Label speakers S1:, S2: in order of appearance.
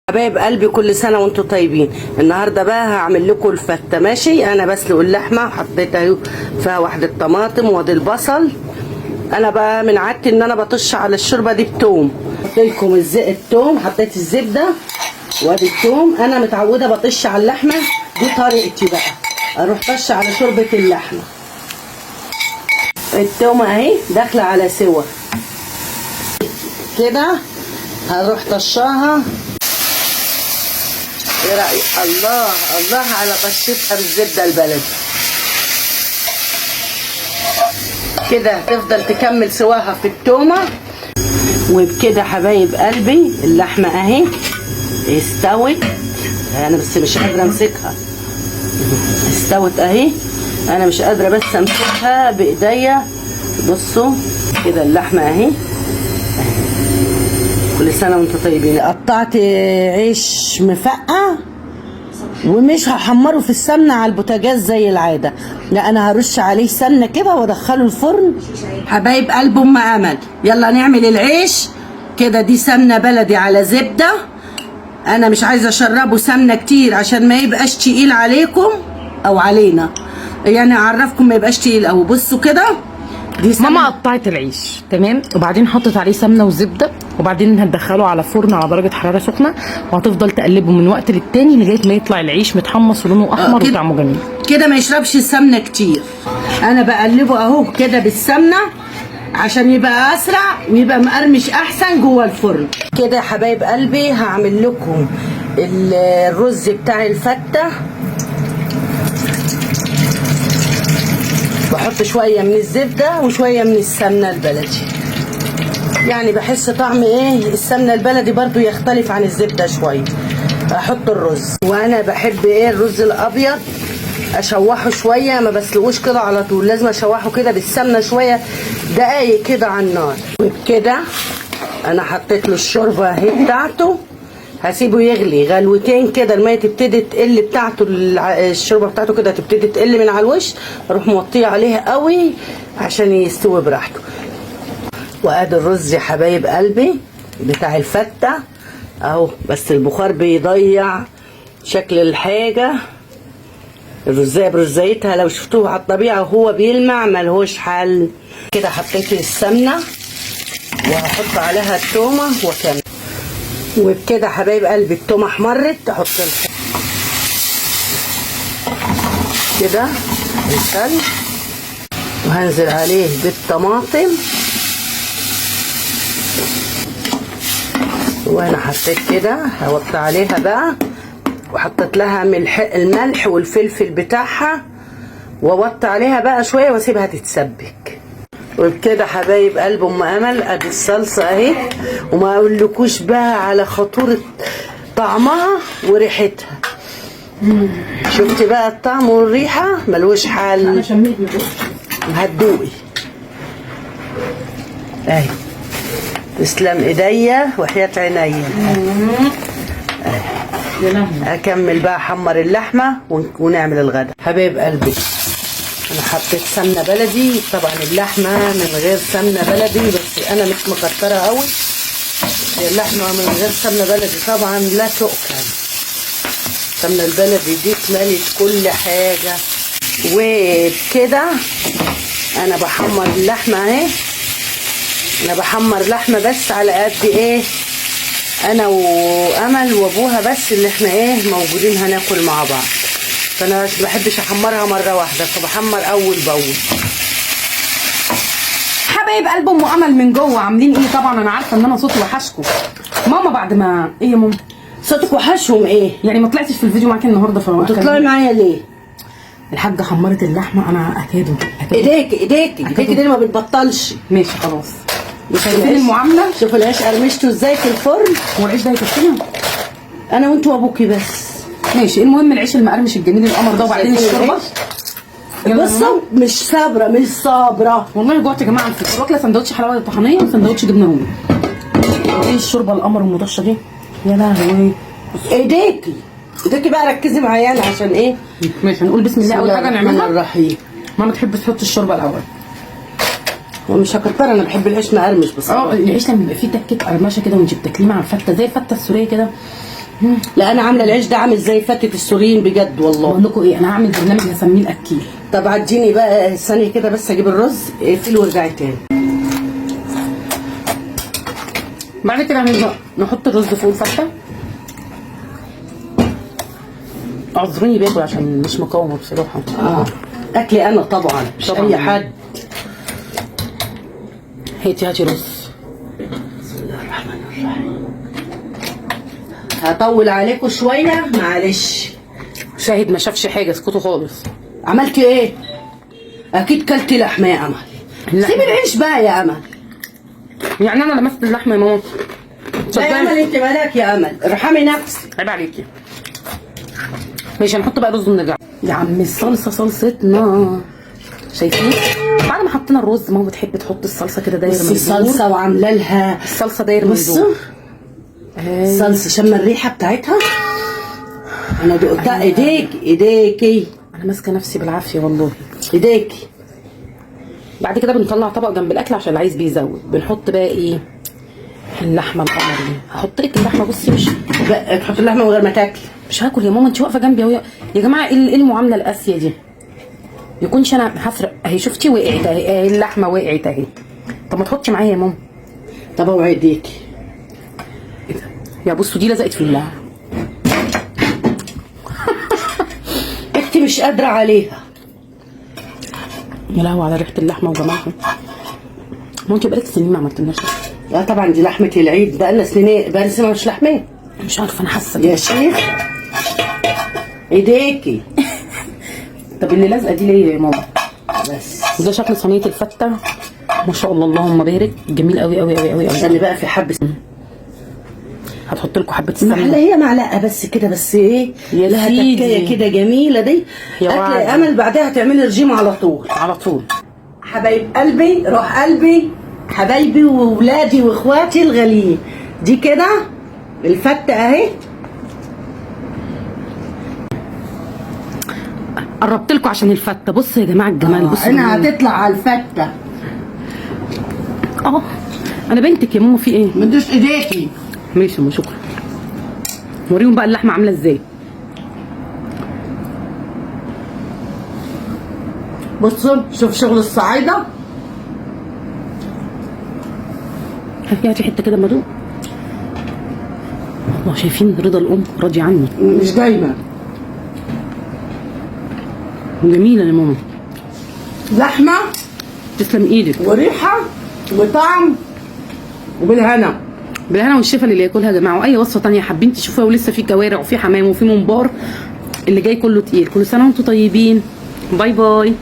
S1: حبايب قلبي، كل سنة وانتم طيبين. النهارده بقى هعمل لكم الفته. ماشي، انا بسلق اللحمة وحطيت فيها واحدة طماطم وادي البصل. انا بقى من عادتي ان انا بطش على الشوربة دي بتوم. حطيت لكم التوم، حطيت الزبدة وادي التوم. انا متعوده بطش على اللحمة دي، طريقتي بقى اروح طش على شوربة اللحمة. التومه اهي داخله على سوا كده، هروح طشاها. ايه رأيك؟ الله الله على طشتها بالزبدة البلدي كده. تفضل تكمل سواها في التومة. وبكده حبايب قلبي اللحمة اهي استوت. انا بس مش قادرة امسكها، استوت اهي، انا مش قادرة بس امسكها بايديا. بصوا كده اللحمة اهي. كل سنة وانتم طيبين. قطعت عيش مفقع ومش هحمره في السمنة على البوتاجاز زي العادة، لا انا هرش عليه سمنه كده وادخله الفرن. حبايب قلب ام امل، يلا نعمل العيش كده. دي سمنه بلدي على زبدة. انا مش عايزه اشربه سمنه كتير عشان ما يبقاش تقيل عليكم او علينا، يعني اعرفكم ما يبقاش تقيل. او بصوا كده، دي سمنة.
S2: ماما قطعت العيش تمام، وبعدين حطت عليه سمنه وزبده، وبعدين هتدخله على فرن على درجه حرارة سخنة، وهتفضل تقلبه من وقت للتاني لغاية ما يطلع العيش متحمص ولونه احمر وطعمه جميل
S1: كده. ما يشربش السمنة كتير. انا بقلبه اهو كده بالسمنه عشان يبقى اسرع ويبقى مقرمش احسن جوه الفرن. كده يا حبايب قلبي هعمل لكم الرز بتاع الفته. بحط شوية من الزبدة وشوية من السمنة البلدي، يعني بحس طعم ايه السمنة البلدي برضو يختلف عن الزبدة شوية. احط الرز، وانا بحب ايه الرز الابيض اشوحه شوية، ما بسلقوش كده على طول، لازم اشوحه كده بالسمنه شوية دقايق كده على النار. وبكده انا حطيت له الشوربة اهي بتاعته، هسيبه يغلي غلوتين كده، المية تبتدي تقل بتاعته، الشوربة بتاعته كده تبتدي تقل من على الوش، اروح موطيه عليها قوي عشان يستوي براحته. وادي الرز يا حبايب قلبي بتاع الفته اهو، بس البخار بيضيع شكل الحاجة. الرزايه برزايتها لو شفتوه على الطبيعة وهو بيلمع ملهوش حل. كده حطيت السمنة وهحط عليها التومه واكمل. وبكده حبايب قلبي التومه احمرت، احط كده الخل وهنزل عليه بالطماطم. وانا حطيت كده، هوطي عليها بقى، وحطيت لها الملح والفلفل بتاعها، ووطي عليها بقى شوية واسيبها تتسبك. وبكده حبايب قلب ام امل ادي الصلصه اهي، وما اقولكوش بقى على خطورة طعمها وريحتها. شفتي بقى الطعم والريحه ملوش حل.
S2: انا شميت
S1: هتدوقي اهي. تسلم ايديا وحياة عينيا. اكمل بقى احمر اللحمة ونعمل الغدا. حبايب قلبي انا حطيت سمنه بلدي، طبعا اللحمة من غير سمنه بلدي، بس انا مش مكتره قوي. اللحمة من غير سمنه بلدي طبعا لا تؤكل. السمنة البلدي دي اتملت كل حاجة. وبكده انا بحمر اللحمة اهي، انا بحمر لحمه بس على قد ايه، انا وامل وابوها بس اللي احنا ايه موجودين هناكل مع بعض، فانا مش بحبش احمرها مرة واحدة، فبحمر اول باول.
S2: حبايب قلب ام امل من جوه عاملين ايه؟ طبعا انا عارفه ان انا صوتي وحشكم. ماما بعد ما ايه يا ماما
S1: صوتك وحشهم ايه؟
S2: يعني ما طلعتش في الفيديو معاكي النهارده،
S1: تطلعي معايا ليه؟
S2: الحاجة حمرت اللحمة، انا اكادوا
S1: ايديكي ايديكي ايديكي دي ما بتبطلش.
S2: ماشي خلاص. شايفين المعاملة؟
S1: شوفوا العيش قرمشته ازاي في الفرن.
S2: هو العيش ده هيكفينا؟
S1: انا وانتوا وابوكي بس.
S2: ماشي. المهم العيش المقرمش الجميل القمر ده، وبعدين الشوربة.
S1: بصوا مش صابره مش صابره
S2: والله جوعت يا جماعة. على الفطار واكله سندوتش حلاوة طحينيه وسندوتش جبنه رومي. ايه الشوربة القمر المطشه دي؟ يا لهوي.
S1: ايديكي ايديكي بقى، ركزي معايا انا عشان ايه.
S2: ماشي هنقول بسم الله اول حاجة نعملها.
S1: الرحيم.
S2: ماما تحب تحط الشوربة الاول.
S1: ومش هكتر، انا بحب العيش مقرمش بصراحة.
S2: العيش لما يبقى فيه تكه قرمشه كده وانت بتاكليه مع الفته زي الفته السورية كده،
S1: لا انا عامله العيش ده عامل زي فتة السوريين بجد والله.
S2: بقول لكم ايه، انا هعمل برنامج هسميه الاكيل.
S1: طب عديني بقى ثانية كده بس اجيب الرز، اقفلي وارجعي تاني.
S2: بعد كده هنبدا نحط الرز فوق الفته. اعذروني باكل عشان مش مقاومة بصراحة.
S1: اكلي انا طبعا مش
S2: طبعاً.
S1: اي حد.
S2: هاتي هاتي رز.
S1: بسم الله الرحمن الرحيم. هطول عليكم شوية معلش.
S2: شاهد ما شافش حاجة، اسكتوا خالص.
S1: عملتي ايه؟ اكيد كلتي لحمه يا امل.
S2: اللحمة.
S1: سيبي العيش بقى يا امل.
S2: يعني انا لمست اللحمة يا ماما؟
S1: لا يا امل انت مالك يا امل، ارحمي نفسك.
S2: عيب عليكي. ماشي هنحط بقى رز ونرجع. يا عم الصلصه صلصتنا، شايفين؟ بعد ما حطينا الرز ماما بتحب تحط الصلصه كده داير
S1: بصي
S2: من
S1: الصلصه وعامله لها
S2: الصلصه داير من
S1: بصوا
S2: دور.
S1: الصلصه، شم الريحة بتاعتها. انا دقتها. ايديك ايديكي.
S2: انا ماسكه نفسي بالعافية والله.
S1: ايديكي.
S2: بعد كده بنطلع طبق جنب الاكل عشان اللي عايز بيزود. بنحط بقى ايه؟ اللحمة القمر دي. هحط لك اللحمة. بصي مش
S1: بقى تحط اللحمة من غير ما تاكلي.
S2: مش هاكل يا ماما، انت واقفة جنبي اهو. يا جماعة ايه المعاملة القاسية دي؟ يكونش انا هسرق اهي. شفتي وقعت اهي، اهي اللحمة وقعت اهي. طب ما تحطي معايا يا ماما.
S1: طب اوعي ايديكي.
S2: ايه ده؟ يا بصوا دي لزقت في الله.
S1: اختي مش قادرة عليها.
S2: يا لهوي على ريحه اللحمة وجمالها. ما انت بقالك سنين ما عملتلناش لحمة.
S1: لا طبعا دي لحمه العيد، بقالنا سنين، بقالنا سنين مش لحمه.
S2: مش عارفه انا حاسه
S1: يا شيخ ايديكي.
S2: طب اللي لازقه دي ليه يا ماما؟
S1: بس
S2: وده شكل صينية الفته ما شاء الله، اللهم بارك، جميل قوي قوي قوي قوي قوي.
S1: استني بقى في حبه.
S2: هتحط لكم حبه
S1: معلقه،
S2: السمنة.
S1: هي معلقه بس كده، بس ايه
S2: يا
S1: لها
S2: سيدي.
S1: تكايه كده جميلة دي.
S2: يا
S1: اكل
S2: وعدي.
S1: امل بعدها هتعملي رجيم على طول.
S2: على طول.
S1: حبايب قلبي، روح قلبي، حبايبي وولادي واخواتي الغاليين. دي كده الفته اهي.
S2: قربت لكم عشان الفته. بصوا يا جماعة الجمال، بصوا
S1: انا
S2: الجمال.
S1: هتطلع على الفته.
S2: انا بنتك يا ماما، في ايه؟
S1: ما تدوش ايديكي.
S2: ماشي يا ماما شكرا. وريهم بقى اللحمة عامله ازاي.
S1: بصوا شوف شغل الصعايده.
S2: هاتي حتة كده اما ادوق. الله، شايفين رضا الام راضي عني.
S1: مش دايما.
S2: جميلة يا ماما.
S1: لحمه
S2: تسلم ايدك.
S1: وريحه وطعم وبالهنا.
S2: بالهنا والشفا اللي ياكلها يا جماعة. واي وصفه تانية حابين تشوفوها، ولسه في كوارع وفي حمام وفي ممبار، اللي جاي كله تقيل. كل سنة وانتم طيبين. bye bye.